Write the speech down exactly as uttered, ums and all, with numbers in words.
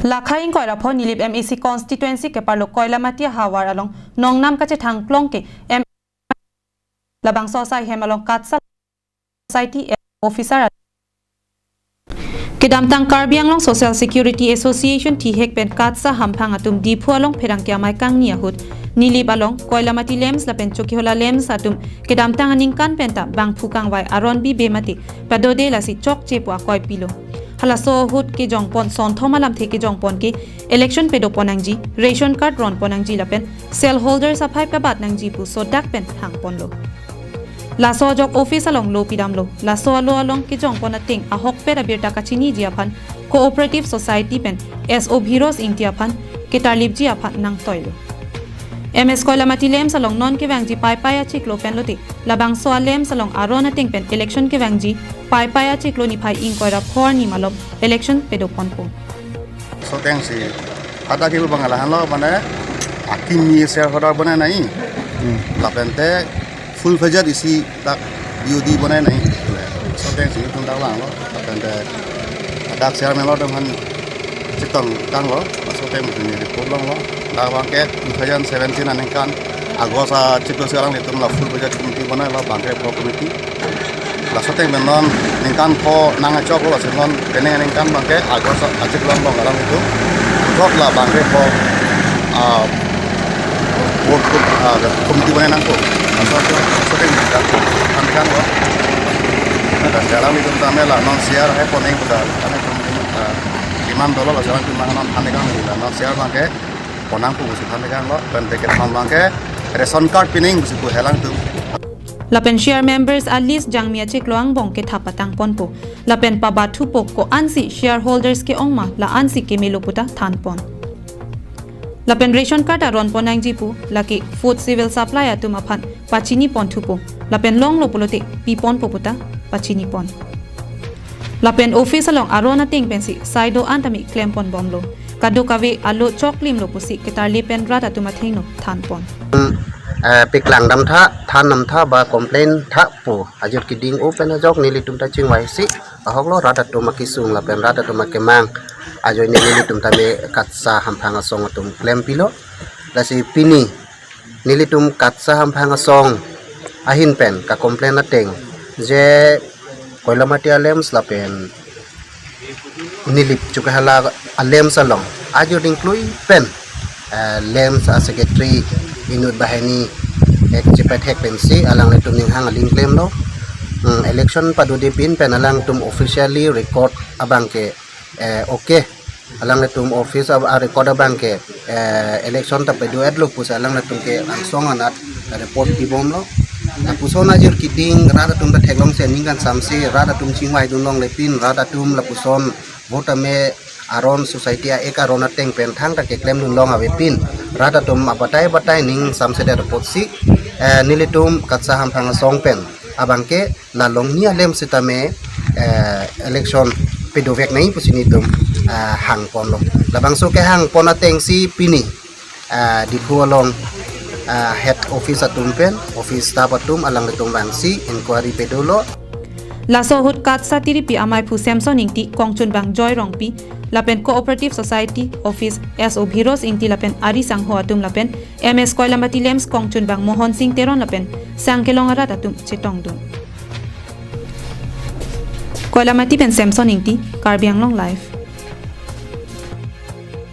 Lakhai ingkoi ra pho Nilip M A C constituency keparlo Koilamati ahavar along nongnam kachethang klong ke M labangso asai hem along KATSA society officer kedamtang Karbi Anglong Social Security Association thihek pen KATSA hamphang atum Diphu along pherangke amei kangni ahut Nilip along Koilamati LAMPS lapen Chokihola LAMPS atum kedamtang aningkan penta bangphu kangvai aron bibe mate padode lasi chokche pu akoi pilo. Halaso ahut kejongpon sonthom alamthe kejongpon ke election pedopon nangji, ration card ronpon nangji lapen cell holders aphai pabat nangji pu sodak pen hangponlo. Laso ajok office along lo pidamlo. Laso alo along kejongpon ateng ahokpet abirta kachiniji aphan Cooperative Society pen S O Bhiros Ingti aphan ketarlipji aphan nangtoilo. M S Koilamati LAMPS along non kevangji Paipai achiklo pen lote labangso a-LAMPS along aron ateng pen election kevangji Paipai achiklo niphai ingkoi ra pho arni malom election pedoponpo. Soteng si ada kibu bang lahan lo mane akimi shareholder bonai nai. Lapente full fledged isi dak B O D bonai nai. Soteng si tum dak lang lo. Lapente dak chairman lo dengan chetong tanglo. Soteng ini report longlo. Dak bangke two thousand seventeen aningkan August achiklo si alanglitum la full fledged committee bonailo bangke pro committee. Laso ateng pen non ningkan pho nang achok lo, laso non penang ningkan bangke August achiklo along alanglitum thot la bangke pho, ah, board ko, ah, committee bonai nangpo. Laso, laso ateng ningkan pho nang ningkan lo. Ada alanglitum tame la non share hai poneng kuda. Kami tum, ah, demand dolo la jalan tum non than ningkan la non share bangke ponang pu si than ningkan lo, pen ticket than bangke ration card pining si pu helang tum. Lapen share members a-list jangmi achiklo angbong kethap patangponpo. Lapen pabathupo ko-ansi shareholders ke-ong ma la-ansi kemelo puta thanpon. Lapen ration card aronpon nangji pu lake food civil supply atum aphan pachinipon thupo. Lapen longlo pulote piponpo puta pachinipon. Lapen office along aron ateng pensi saido an tame klempon bomlo. Kadokave alo choklimlo pusi ketarli pen rat atum athengno thanpon. Eh, piklang dam tha, than dam tha ba complain tha pu ajir keding o pen ajok nelitum ta chingvai si ahok lo rat atum akesung lapen rat atum akemang ajoine nelitum tame KATSA hamphang asong atum klempilo. Lasi pini nelitum KATSA hamphang asong ahin pen ka-complain ateng je Koilamati a-LAMPS lapen Nilip Chokihola a-LAMPS along ajo dingklui pen, eh, LAMPS a-secretary inut banghini ek chepethek pensi alanglitum ninghang aling klemlo. Hmm, election padode pin pen alangtum officially record abangke, eh, okay. Alanglitum office a, a-record abangke, eh, election ta pedo-etlo pusi alanglitum ke angsong anat report pibomlo. Lapuson ajir keding rat atum ta theklongsi aningkan samse rat atum chingvai dunlongle pin rat atum lapuson vote ame aron society a-ek aron ateng pen thangta keklem dunlong ave pin rat atum abatai batai ning samsedet apotsi, eh, nelitum KATSA hamphang asong pen abangke la longni a-LAMPS sitame, eh, election pedovek nai pusi nelitum, eh, hangponlo. Labangso kehangpon atengsi pini, eh, Diphu along, eh, head office atum pen, office staff atum alanglitum vangsi inquiry pedolo. Laso ahut KATSA tiripi amaiphu Samson Ingti, kongchunbang Joy Rongpi, lapen Cooperative Society Office S O Bhiros Ingti lapen ari sangho atum lapen M S Koilamati LAMPS kongchunbang Mohon Sing Teron lapen sangkelong arat atum chetongdun. Koilamati pen Samson Ingti, Karbi Anglong Live.